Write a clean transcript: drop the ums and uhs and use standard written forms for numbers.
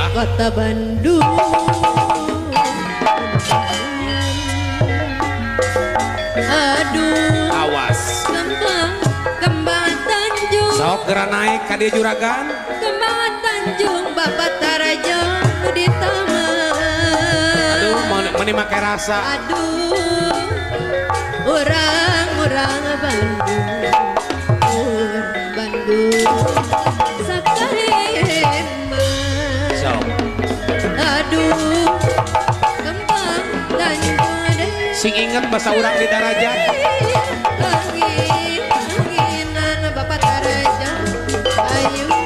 Kota Bandung. Aduh, Awas. Kembang, kembang Tanjung. Sok geura naik ka dieu juragan. Kembang Tanjung Bapak Tarajo nu di taman. Aduh, meuni make rasa. Aduh, urang-urang Bandung, urang Bandung sakareman. Sok. Aduh, kembang Tanjung deh. Sing inget bahasa urang di Darajat. Angin, anginan Bapak Tarajo, ayo.